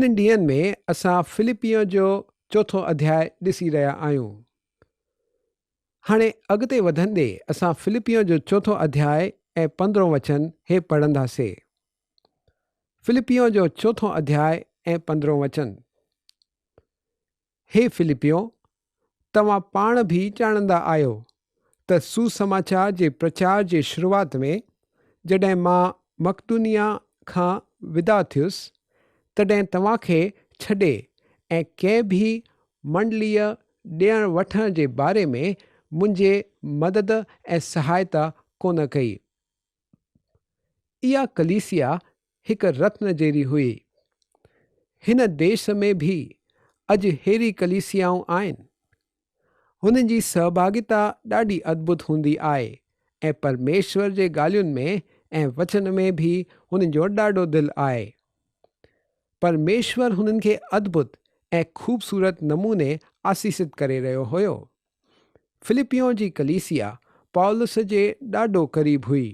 هنن ڏينهن ۾ اسان فلپيون جو چوٿون اڌياء ڏسي رهيا آهيون. هاڻي اڳتي وڌندي اسان فلپيون جو چوٿون اڌياء ۽ پندرهون وچن هي پڙهنداسي. فلپيون جو چوٿون اڌياء ۽ پندرهون وچن. هي فلپيو، توهان پاڻ به ڄاڻندا آهيو ته سوسماچار جي پرچار جي شروعات ۾ جڏهن مان مقدونيه کان وداع ٿيس، تڏهن توهان کي ڇڏي ۽ ڪنهن به منڊليء ڏيڻ وٺڻ جي باري ۾ منهنجي مدد ۽ سهائتا ڪونه ڪئي. اها ڪليسيا هڪ رتن جهڙي هئي. هن ديش ۾ به اڄ ههڙي ڪليسيائون آهن. هنن جي سهڀاڳيتا ڏاڍي ادڀت هوندي آهي ۽ پرميشور جي ڳالهين ۾ ۽ وچن ۾ به هنن جو ڏاڍو دل آهي. پرميشور هنن کي ادڀت ۽ خوبصورت نموني آسيست ڪري رهيو هيو. فلپيون جي ڪليسيا پولس جي ڏاڍو قريب هئي.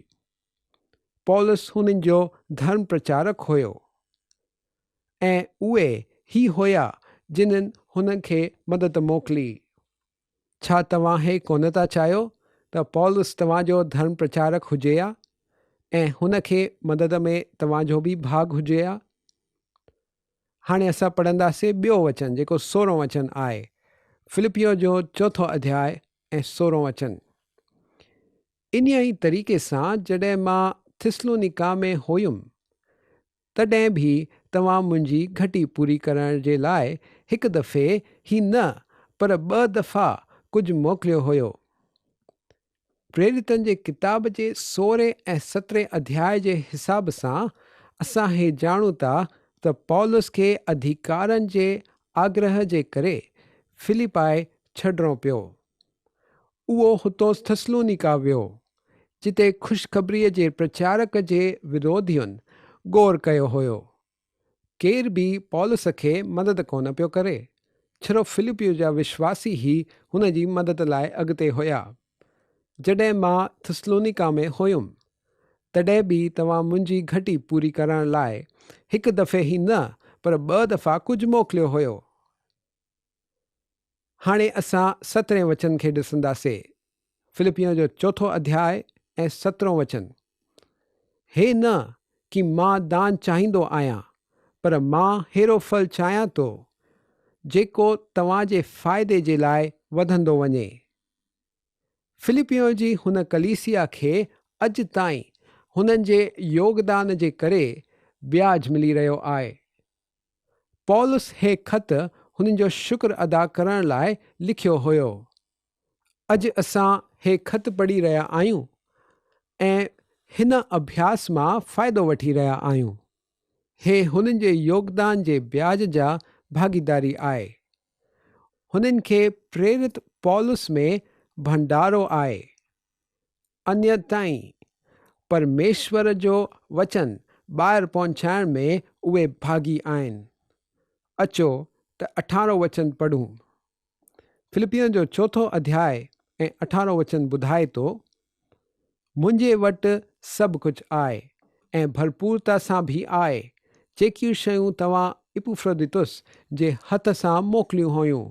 پولس هنن جو ڌرم پرچارڪ هيو ۽ اهي هي هيا جنھن هن کي مدد موڪلي. ڇا توهان هي ڪونه ٿا چاهيو ته پولس توهان جو ڌرم پرچارڪ هجي ها ۽ هن کي مدد ۾ توهان جو به ڀاڳ هجي ها؟ هاڻي اسان پڙهنداسين ٻيو وچن جيڪو سورهون وچن آهي. فلپيون جو چوٿون اڌياء ۽ سورهون وچن. انهيء ئي طريقي سان جڏهن مان ٿسلونيڪا ۾ هيم، تڏهن به توهان منهنجي گهٽي پوري ڪرڻ جي لاء هڪ دفعي ئي نه پر ٻه دفعا ڪجهه موڪليو هيو. پريريتن جي ڪتاب جي سورهين ۽ سترهين اڌياء جي حساب سان اسان هي ڄاڻون ٿا ته پولس کي اڌيڪارن جي آگرهه جي ڪري فلپائي ڇڏڻو پيو. اهو هتو ٿسلونيڪا ويو، جتي خوشخبريء جي پرچارڪ جي وروڌين گوڙ ڪيو هيو. ڪير به پولس کي مدد ڪونه پيو ڪري. ڇڙو فلپيء جا وشواسي ئي هن جي مدد لاء اڳتي هيا. جڏهن مان ٿسلونيڪا ۾ هيم، تڏهن به توهان منهنجي گهٽي پوري ڪرڻ لاء هڪ دفعي ئي نه پر ٻه دفعا ڪجهه موڪليو هيو. هاڻي اسان سترهين وچن کي ڏسنداسي. فلپين جو چوٿون اڌياء ۽ سترهون وچن. هي نه ڪي مان دان چاهيندو آهيان، پر مان ههڙو ڦل چاهيان ٿو، جيڪو توهان جي فائدي جي لاء وڌندو وڃي. فلپين جي هن ڪليسيا کي اڄ تائين هنن جي يوگدان جي ڪري وياج ملي رهيو آهي. پولس هي خط هنن جو شڪر ادا ڪرڻ لاء لکيو هيو. اڄ اسان هي خط پڙهي رهيا آهيون ۽ هن اڀياس مان فائدو وٺي رهيا آهيون. هي هنن جي يوگدان جي وياج جا ڀاڳيداري آهي. هنن کي پريرت پولس ۾ ڀنڊارو آهي. اڃا تائين پرميشور جو وچن ٻاهر پهچائڻ ۾ اهي ڀاڳي آهن. اچو ته اٺارهون وچن پڙهون. فلپين جو چوٿون اڌياء ۽ اٺارهون وچن ٻڌائي ٿو، منهنجي وٽ سڀ ڪجهه آهي ۽ ڀرپورتا سان به آهي، جيڪيون شيون توهان اپفروديتس جي هٿ سان موڪليون هيون،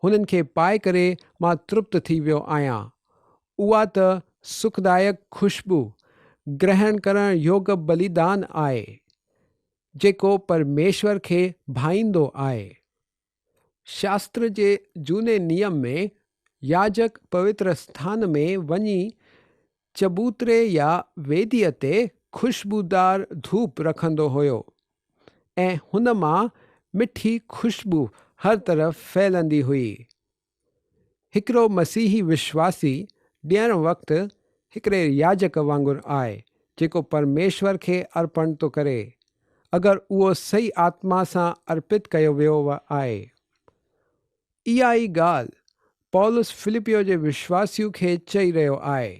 هنن کي پائي ڪري مان ترپت ٿي ويو آهيان. اها ته سکدائڪ خوشبو، گرهڻ ڪرڻ يوگ بليدان آهي، جيڪو پرميشور کي ڀائيندو آهي. شاستر جي جهوني نيم ۾ ياجڪ پوتر اسٿان ۾ وڃي چبوتري يا ويديء تي خوشبودار ڌوپ رکندو هيو ۽ هن مان مٺي خوشبو هر طرف ڦهلندي هئي. هڪڙو مسيحي وشواسي ڏيڻ وقت هڪڙي ياجڪ وانگر آهي، جيڪو پرميشور کي ارپڻ ٿو ڪري، اگر اهو صحيح آتما سان ارپت ڪيو ويو آهي. اها ئي ڳالهه پولس فلپيو جي وشواسيون کي چئي رهيو آهي.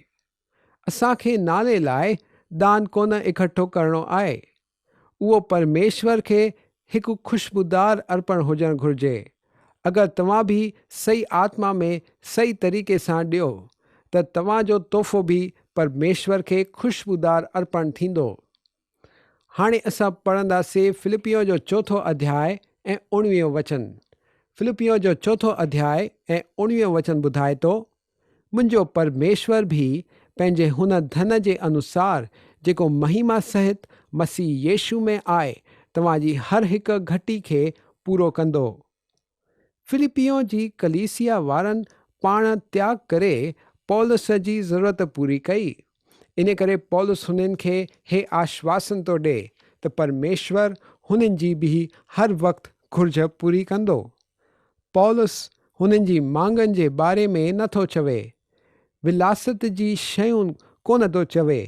اسان کي نالي لاء دان ڪونه اڪٺو ڪرڻو آهي، اهو پرميشور کي هڪ خوشبودار ارپڻ هجڻ گهرجي. اگر توهان به صحيح آتما ۾ صحيح طريقي سان ڏيو ته توهان جو تحفو به پرميشور کي خوشبودار ارپڻ ٿيندو. هاڻي اسان پڙهنداسين فلپيون جو چوٿون اڌياء ۽ اڻويهون وچن. فلپيون جو چوٿون اڌياء ۽ اڻويهون وچن ٻڌائي ٿو، منهنجو پرميشور به پنهنجي هن ڌن جي انوسار جيڪو مهيما سهت مسيح يسوع ۾ آهي، توهان جي هر هڪ گهٽي کي پورو ڪندو. فلپيون جي ڪليسيا وارن پاڻ تياڳ ڪري پولس جي ضرورت پوري ڪئي. ان ڪري پولس هنن کي هي آشواسن ٿو ڏئي ته پرميشور هنن جي به هر وقت گهرج پوري ڪندو. پولس هنن جي مانگن جي باري ۾ نه ٿو چوي، ولاست جي شيون ڪونه ٿو چوي،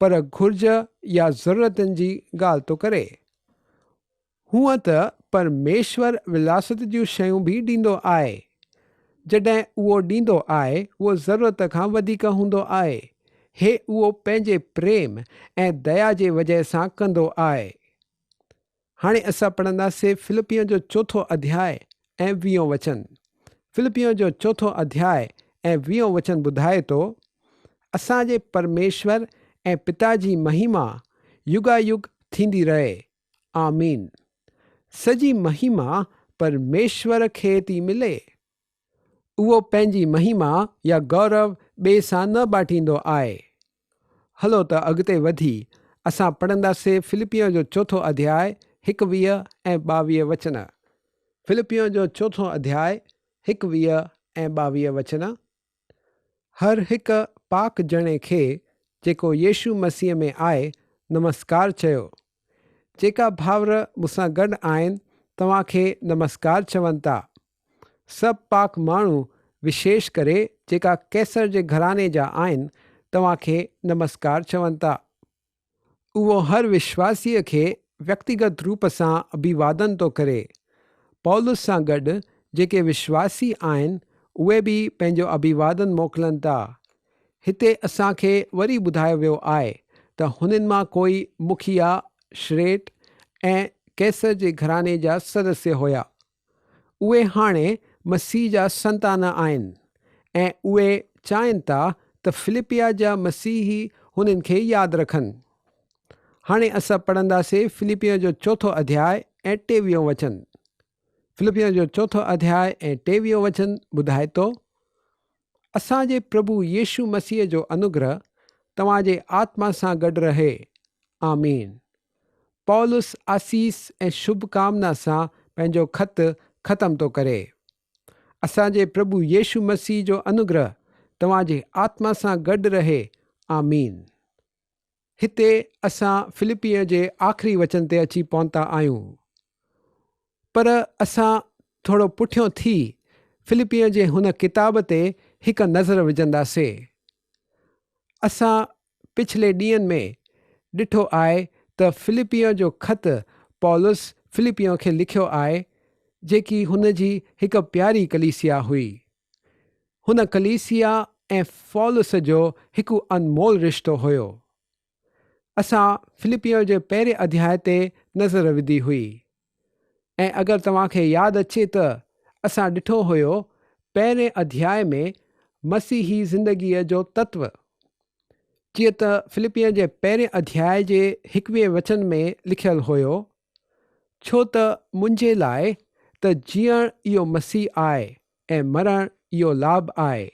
پر گهرج يا ضرورتن جي ڳالهه ٿو ڪري. هونء ته پرميشور ولاست جون شيون به ڏيندو آهي. جڏهن اهو ڏيندو آهي، اهو ضرورت کان وڌيڪ هوندو آهي. هي اهو پنهنجي پريم ۽ ديا جي وجهه سان ڪندو آهي. هاڻي اسان پڙهنداسين فلپين جو چوٿون اڌياء ۽ ويهون وچن. فلپين جو چوٿون اڌياء ۽ ويهون وچن ٻڌائي ٿو، اسان جي پرميشور ۽ پتا جي مهيما يگايگ ٿيندي رهي. آمين. سڄي مهيما پرميشور کي ٿي ملي. اهو پنهنجي مهيما يا گورو ٻئي سان نه باٽيندو آهي. هلو ته اڳتي وڌي اسان پڙهنداسين فلپيون جو چوٿون اڌياء هڪويهه ۽ 22 وچن. فلپيون جو چوٿون اڌياء هڪويهه ۽ 22 وچن. هر هڪ پاڪ ڄڻي کي جيڪو يسوع مسيح ۾ آهي نمسڪار چيو. جيڪا ڀائر مون سان گڏ آهن توهان کي نمسڪار چون ٿا. سڀ پاڪ ماڻهو وشيش ڪري جيڪا قيصر جي گهراڻي جا آهن توهان کي نمسڪار چون ٿا. اهو هر وشواسيء کي ويڪتيگت روپ سان اڀيوادن ٿو ڪري. پولس سان گڏ جيڪي وشواسي آهن، اهي به پنهنجو اڀيوادن موڪلن ٿا. هتي اسان کي وري ٻڌايو ويو آهي ته هنن مان ڪوئي مکيا، شريٽ ۽ قيصر جي گهراڻي جا سدسيه هيا. اهي هاڻي مسيح جا سنتان آهن ۽ اهي چاهين ٿا ته فلپيا جا مسيحي هنن کي ياد رکن. هاڻي اسان پڙهنداسين فلپين جو چوٿون اڌياء ۽ ٽيويهون وچن. فلپين جو چوٿون اڌياء ۽ ٽيويهون وچن ٻڌائي ٿو، اسان جي پرڀو يسوع مسيح جو انوگره توهان جي آتما سان گڏ رهي. آمين. پولس آسيس ۽ شڀ ڪامنا سان پنهنجو خط ختم ٿو ڪري. اسان جي پرڀو يسوع مسيح جو انوگره توهان جي آتما سان گڏ رهي. آمين. هتي اسان فلپين جي آخري وچن تي اچي پهتا آهيون. پر اسان ٿورو پٺيون ٿي فلپين جي هن ڪتاب تي هڪ نظر وجهنداسي. اسان پڇلي ڏينهن ۾ ڏٺو آهي ته فلپين جو خط پولس فلپين کي لکيو آهي، جيڪي هن جي هڪ پياري ڪليسيا هئي. هن ڪليسيا ۽ فولس جو هڪ انمول رشتو هيو. اسان فلپين جي پهرين اڌياء تي نظر وڌي هئي ۽ اگر توهان کي ياد اچي ته اسان ڏٺو هيو پهرين اڌياء ۾ مسيحي زندگيء جو تتو. جيئن ته فلپين جي پهرين اڌياء جي هڪويهين وچن ۾ لکيل هيو، ڇو ته منهنجي لاء ته جيئڻ اهو مسيح آهي ۽ مرڻ اهو لاڀ آهي.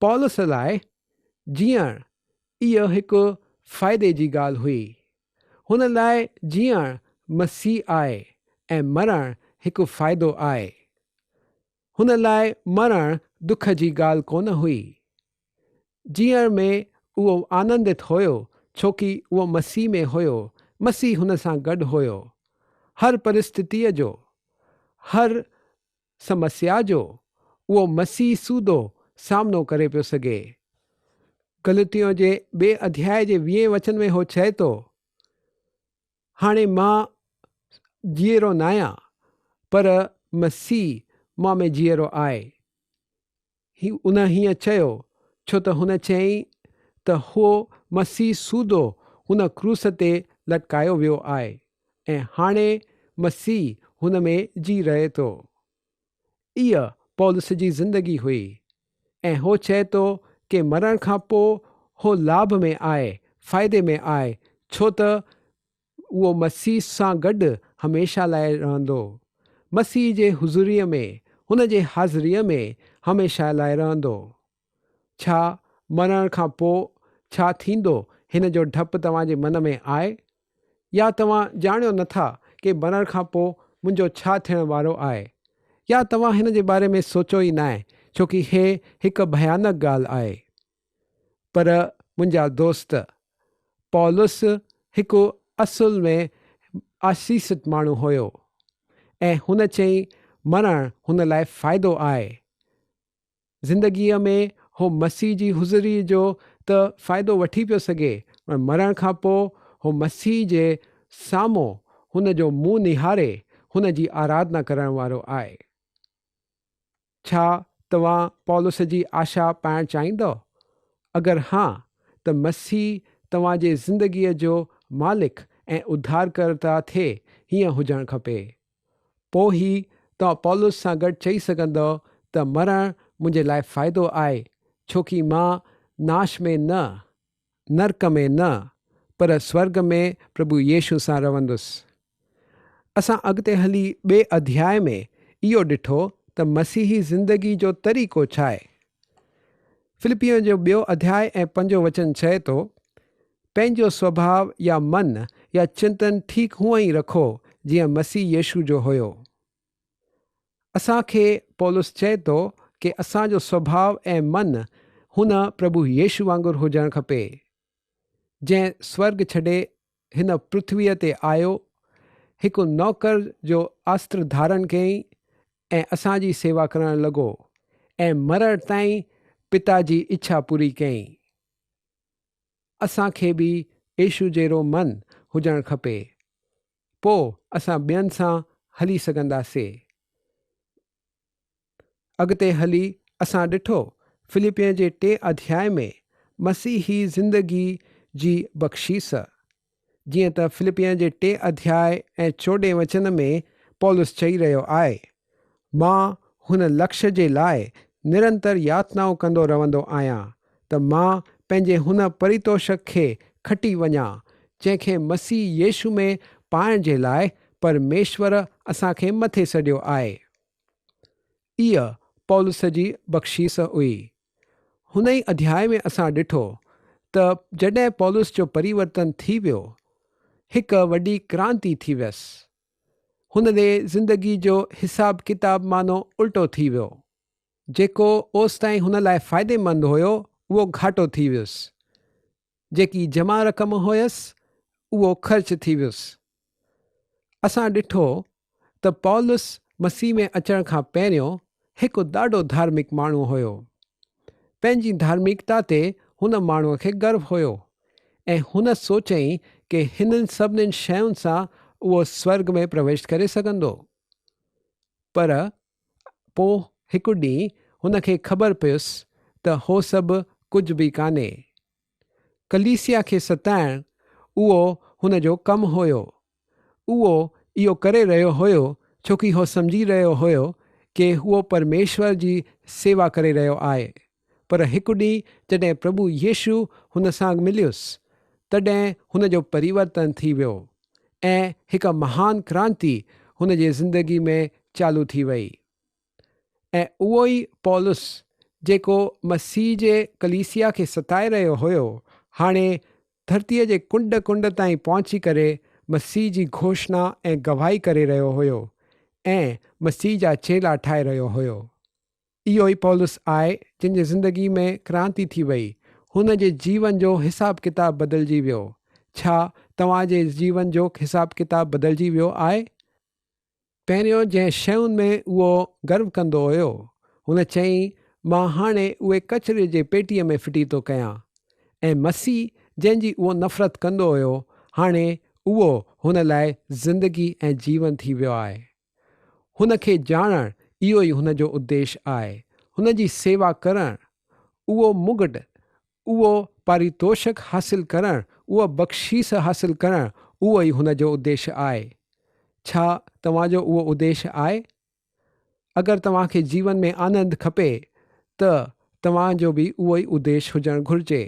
پولس لاء جيئڻ اهو هڪ فائدي جي ڳالهه هئي. هن لاء جيئڻ مسيح آهي ۽ مرڻ هڪ فائدو آهي. هن لاء مرڻ دک جي ڳالهه ڪونه هئي. جيئڻ ۾ اهو آنندت هيو ڇوڪي اهو مسيح ۾ هيو، مسيح هن سان گڏ هيو. هر پرستتيء جو، هر سمسيا جو اهو مسيح سوڌو سامنو ڪري پيو سگهي. گلتيون جي ٻئي اڌياء جي ويهين وچن ۾ هو چئي ٿو، هاڻي مان جيئرو ناهيان، پر مسيح مان ۾ جيئرو آهي. هن هيئن چيو، ڇو ته هن چيائين ته هو مسيح سوڌو هن ڪروس تي لٽڪايو ويو آهي ۽ هاڻي مسيح هن ۾ جي رهي ٿو. اها پولس جي زندگي هئي ۽ هو چئي ٿو ڪي مرڻ کان پوء هو لاڀ ۾ آهي، فائدي ۾ آهي، ڇو ته. اهو مسيح سان گڏ هميشه لاء رهندو. مسيح جي حضوريء ۾، هن جي حاضريء ۾ هميشه لاء رهندو. ڇا مرڻ کان پوء ڇا ٿيندو هن جو ڊپ توهان جي من ۾ آهي؟ يا توهان ڄاڻيو نه ٿا ڪي مرڻ کان پوء منهنجو ڇا ٿيڻ وارو آهي؟ يا توهان هن جي باري ۾ سوچيو ئي ناهي ڇو ڪي هي هڪ ڀيانڪ ڳالهه آهي. پر منهنجا دوست، پولس هڪ اصل ۾ آسيست ماڻهو هيو ۽ هن چئين مرڻ هن لاء فائدو آهي. زندگيء ۾ هو مسيح جي حضوريء جو ته فائدو وٺي پيو سگهي، پر مرڻ کان پوء هو مسيح جي سامهون هن جو منهن نهاري هن جي آراڌنا ڪرڻ وارو آهي. ڇا توهان پولس جي آشا پائڻ چاهيندؤ؟ اگر ها، ته مسيح توهان جي زندگيء جو مالڪ ۽ اڌارڪرتا ٿئي، هيئن هجڻ کپي. پوء هي توهان پولس سان گڏ چئي سگهندؤ ته مرڻ منهنجي لاء فائدو آهي، ڇوڪي مان ناش ۾ نه، نرڪ ۾ نه، پر سورڳ ۾ پرڀو يسوع سان رهندس. اسان اڳتي هلي ٻئي اڌياء ۾ اهو ڏٺو ته مسيحي زندگي جو طريقو ڇا آهي. فلپين جو ٻيو اڌياء ۽ پنجون وچن چئي ٿو، پنهنجو سوڀاء يا من يا چنتن ٺيڪ هونئن ئي رکو جيئن مسيح يسوع جو هيو. اسان کي پولس چئي ٿو ڪي اسان جو سوڀاء ۽ من هن پرڀو يسوع وانگر هجڻ کپي جنهن سورڳ ڇڏي هن پرٿويء تي آيو، هڪ نوڪر جو آستر ڌارڻ ڪيائين ۽ اسان جي سيوا ڪرڻ لڳو ۽ مرڻ تائين پتا جي اڇا پوري ڪيائين. اسان کي به يسوع جهڙو من هجڻ کپي، پوء اسان ٻين سان هلي سگهنداسي. اڳتي هلي اسان ڏٺو فلپين جي ٽئين اڌياء ۾ مسيحي زندگي جي بخشيس. جيئن ته فلپين جي ٽئين اڌياء ۽ چوڏهين وچن ۾ پولس چئي رهيو آهي، مان هن لڪش جي لاء نرنتر ياتنائون ڪندو رهندو آهيان ته مان پنهنجي هن پريتوشڪ کي کٽي وڃان، جنهن کي مسيح يسوع ۾ پائڻ جي لاء پرميشور اسان کي مٿي سڏيو آهي. اها پولس جي بخشيس هئي. هن ئي اڌياء ۾ اسان ڏٺو ته جڏهن پولس جو پريورتن ٿي ويو، هڪ وڏي ڪرانتي ٿي ويس. هن جي زندگي جو حساب ڪتاب مانو الٽو ٿي ويو. جيڪو اوستائين هن لاء فائديمند هيو، اهو گهاٽو ٿي ويس. جيڪي جمع رقم هيس اهو خرچ ٿي ويس. اسان ڏٺو ته پولس مسيح ۾ اچڻ کان پهريون هڪ ڏاڍو ڌارمڪ ماڻهو هيو. پنهنجي ڌارمڪتا تي هن ماڻهوء کي گرو هيو ۽ هن سوچيائين ڪي هنن سڀنين شين سان اهو سورڳ ۾ پرويش ڪري سگهندو. پر پوء هڪ ڏينهن هن کي خبر پيس ته هو سڀ ڪجهه به ڪانهي. ڪليسيا کي ستائڻ اهو هن جو ڪم هيو. اهو اهو ڪري رهيو هيو ڇو ڪي هو سمجهي رهيو هيو ڪي هو پرميشور جي سيوا ڪري رهيو آهي. پر هڪ ڏينهن جڏهن پرڀو يسوع هن سان مليس تڏهن هن جو پريورتن ٿي ويو ۽ هڪ مهان ڪرانتي هن جي زندگي ۾ چالو ٿي وئي. ۽ اهو ئي پولس، جيڪو مسيح جي ڪليسيا کي ستائي رهيو هيو، هاڻي ڌرتيء جي ڪنڊ ڪنڊ تائين پهچي ڪري مسيح جي گهوشنا ۽ گواهي ڪري رهيو هيو ۽ مسيح جا چيلا ٺاهي رهيو هيو. اهو ئي پولس آهي، جنهن جي زندگي ۾ ڪرانتي ٿي وئي. هن جي جيون جو حساب ڪتاب بدلجي ويو. ڇا توهان جي جيون جو حساب ڪتاب بدلجي ويو آهي؟ پهريون جنهن شين ۾ اهو گرو ڪندو هيو، هن چيائين، مان هاڻي اهي ڪچري جي پيٽيء ۾ ڦٽي ٿو ڪيان. ۽ مسيح جنهن جي اهو نفرت ڪندو هيو، هاڻي اهو هن لاء زندگي ۽ جيون ٿي ويو آهي. هن کي ڄاڻڻ اهو ئي هن جو اديش آهي. هن جي سيوا ڪرڻ، اهو مگٽ اهو پاريتوشڪ حاصل ڪرڻ، اها بخشيس حاصل ڪرڻ، اهو ئي هن جو اديش آهي. ڇا توهان جو اهو اديش آهي؟ اگر توهان کي جيون ۾ آنند کپي ته توهان جو به اهو ئي اديش هجڻ گهرجي.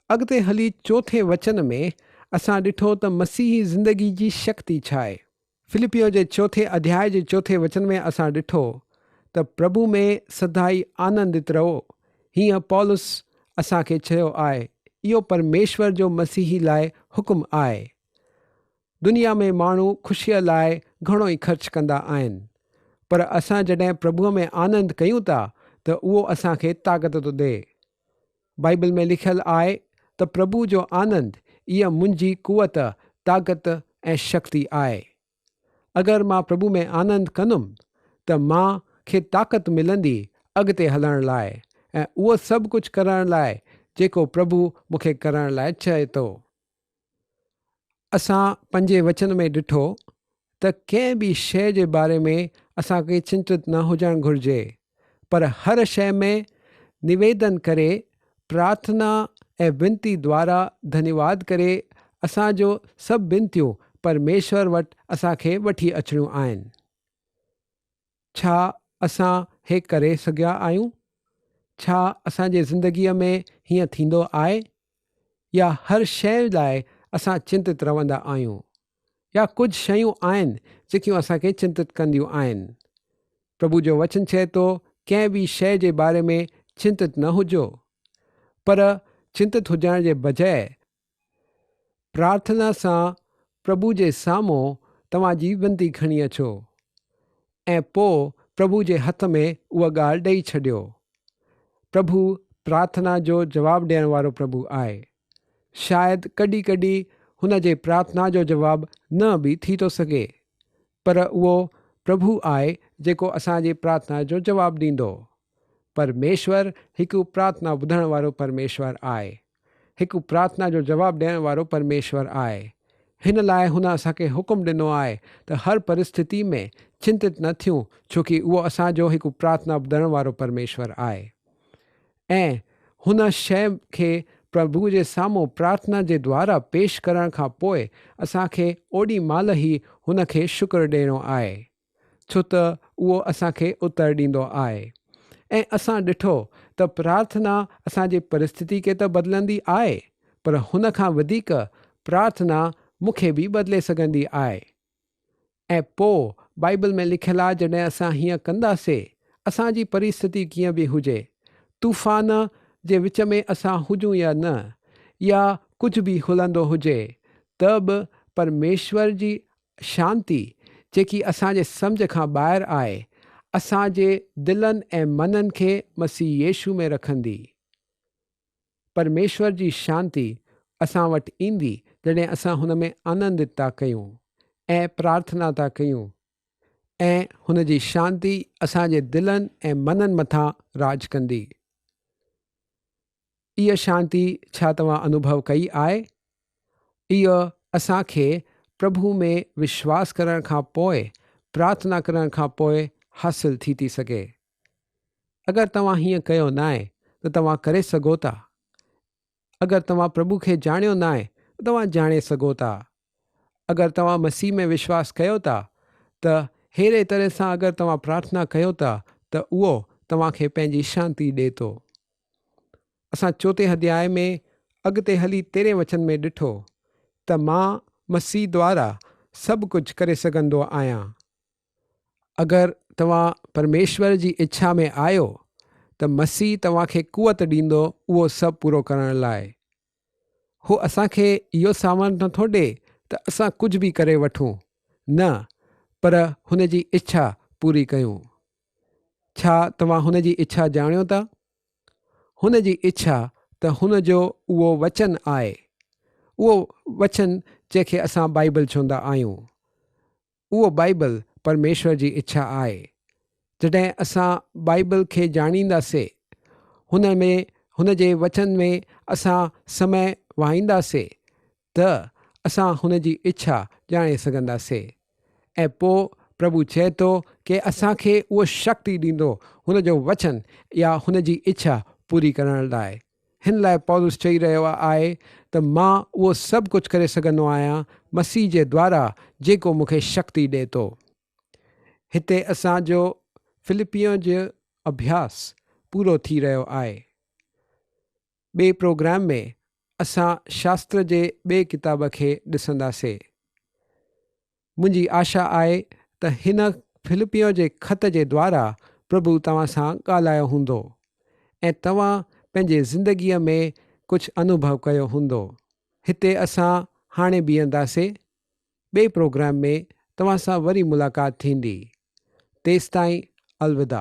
اڳتي هلي چوٿين وچن ۾ اسان ڏٺو ته مسيحي زندگي جي شڪتي ڇا آهي. فلپيون جي چوٿين اڌياء جي چوٿين وچن ۾ اسان ڏٺو ته پرڀو ۾ سدائي آنندت رهو. هيئن پولس اسان کي چيو آهي. اهو پرميشور جو مسيحي لاء حڪم آهي. دنيا ۾ ماڻهو خوشيء لاء گهڻو ئي خرچ ڪندا آهن، پر اسان جڏهن پرڀوء ۾ آنند ڪيون ٿا ته اهو اسان کي طاقت ٿو ڏئي. بائيبل ۾ لکيل آهي ته پرڀو جو آنند ئي منهنجي قوت، طاقت ۽ شڪتي آهي. اگر مان پرڀو ۾ آنند ڪندم ته مان کي طاقت ملندي اڳتي هلڻ لاء ۽ اهو سڀ ڪجهه ڪرڻ لاء جيڪو پرڀو مون کي ڪرڻ لاء چئي ٿو. اسان پنجين وچن ۾ ڏٺو ته ڪنهن به شيء جي باري ۾ اسان کي چنتت نه هجڻ گهرجي، پر هر شيء ۾ نويدن ڪري، پرارٿنا ۽ ونتي دوارا ڌنيواد ڪري اسان جو سڀ بنتيون پرميشور وٽ اسان کي وٺي اچڻيون آهن. ڇا اسان هي ڪري سگهيا آهيون؟ ڇا اسان جي زندگيء ۾ هيئن ٿيندو آهي؟ يا هر شيء لاء اسان چنتت رهندا آهيون؟ يا ڪجهه شيون آهن جيڪيون اسان کي چنتت ڪنديون آهن؟ پرڀو جو وچن چئي ٿو ڪنهن به شيء جي باري ۾ چنتت نه هجو. پر چنتت هجڻ جي بجاء پرارٿنا سان پرڀو جي سامهون توهان جي ونتي کڻي اچو ۽ پوء پرڀو جي هٿ ۾ اها ڳالهه ڏئي ڇڏيو. پرڀو پرارٿنا جو جواب ڏيڻ وارو پرڀو آهي. شايد ڪڏهن ڪڏهن هن جي پرارٿنا جو جواب نه به ٿي ٿو سگهي، پر اهو پرڀو آهي جيڪو اسان جي پرارٿنا جو جواب ڏيندو. پرميشور هڪ پرارٿنا ٻڌڻ وارو پرميشور آهي. هڪ پرارٿنا جو جواب ڏيڻ وارو پرميشور آهي. هن لاء هن اسان کي حڪم ڏنو آهي ته هر پرسٿتي ۾ چنتت نه ٿيون ڇو ڪي اهو اسان جو هڪ پرارٿنا ٻڌڻ وارو پرميشور آهي. ۽ هن شيء کي پرڀو جي سامهون پرارٿنا جي دوارا پيش ڪرڻ کان پوء اسان کي اوڏي مهل ئي هن کي شڪر ڏيڻو آهي. ڇو ته اهو اسان کي اتر ڏيندو آهي ۽ اسان ڏٺو ته پرارٿنا اسان جي پرسٿتي کي ته بدلندي آهي پر هن کان وڌيڪ پرارٿنا مون کي به بدلي سگهندي آهي ۽ پو بائيبل ۾ لکيل آهي جڏهن اسان هيئن ڪنداسي اسان جي پرسٿتي ڪيئن به هجي طوفان جي وچ ۾ اسان هجون يا نه يا ڪجهه به هلندو هجي ته به پرميشور جي شانتي، جيڪي اسان جي سمجهه کان ٻاهر آهي، اسان جي دلن ۽ منن کي مسيح يسوع ۾ رکندي. پرميشور جي شانتي اسان وٽ ايندي جڏهن اسان هن ۾ آنندت ٿا ڪيون ۽ پرارٿنا ٿا ڪيون ۽ هن جي شانتي اسان جي دلن ۽ منن مٿان راڄ ڪندي. اها شانتي ڇا توهان انوڀو ڪئي آهي؟ اهو اسان کي پرڀو ۾ وشواس ڪرڻ کان پوء، پرارٿنا ڪرڻ کان پوء حاصل ٿي ٿي سگهي. اگر توهان هيئن ڪيو ناهي ته توهان ڪري سگهو ٿا. اگر توهان پرڀو کي ڄاڻيو ناهي ته توهان ڄاڻي سگهو ٿا. اگر توهان مسيح ۾ وشواس ڪيو ٿا ته ههڙي طرح سان اگر توهان پرارٿنا ڪيو ٿا ته اهو توهان کي پنهنجي شانتي ڏئي ٿو. اسان چوٿين اڌياء ۾ اڳتي هلي تيرهين وچن ۾ ڏٺو ته مان مسيح دوارا سڀ ڪجهه ڪري سگهندو آهيان. اگر توهان پرميشور جي اڇا ۾ آهيو ته مسيح توهان کي قوت ڏيندو اهو سڀ پورو ڪرڻ لاء. هو اسان کي اهو سامان نٿو ڏئي ته اسان ڪجهه به ڪري وٺون، نه پر هن جي اڇا پوري ڪيون. ڇا توهان هن جي اڇا ڄاڻيو ٿا؟ هن جي اڇا ته هن جو اهو وچن آهي، اهو وچن جنهن کي اسان بائيبل چوندا آهيون. اهو بائيبل پرميشور جي اڇا آهي. جڏهن اسان بائيبل کي ڄاڻينداسي، هن ۾ هن جي وچن ۾ اسان سمي وهائينداسي ته اسان هن جي اڇا ڄاڻي سگهنداسي ۽ پوء پرڀو چئي ٿو ڪي اسان کي اهو شڪتي ڏيندو هن جو وچن يا هن جي اڇا پوري ڪرڻ لاء. هن لاء پولس چئي رهيو آهي ته مان اهو سڀ ڪجهه ڪري سگهندو آهيان مسيح جي دوارا جيڪو مون کي شڪتي ڏئي ٿو. هتي اسان جو فلپيون جو اڀياس پورو ٿي رهيو آهي. ٻئي پروگرام ۾ اسان شاستر جي ٻئي ڪتاب کي ڏسنداسي. منهنجي آشا آهي ته هن فلپيون جي خط جي دوارا پرڀو توهان سان ڳالهايو هوندو ۽ توهان پنهنجي زندگيء ۾ ڪجهه انوڀو ڪيو هوندو. هتي اسان هاڻي بيهنداسي. ٻئي پروگرام ۾ توهان سان وري ملاقات ٿيندي. تيستائين الوداع.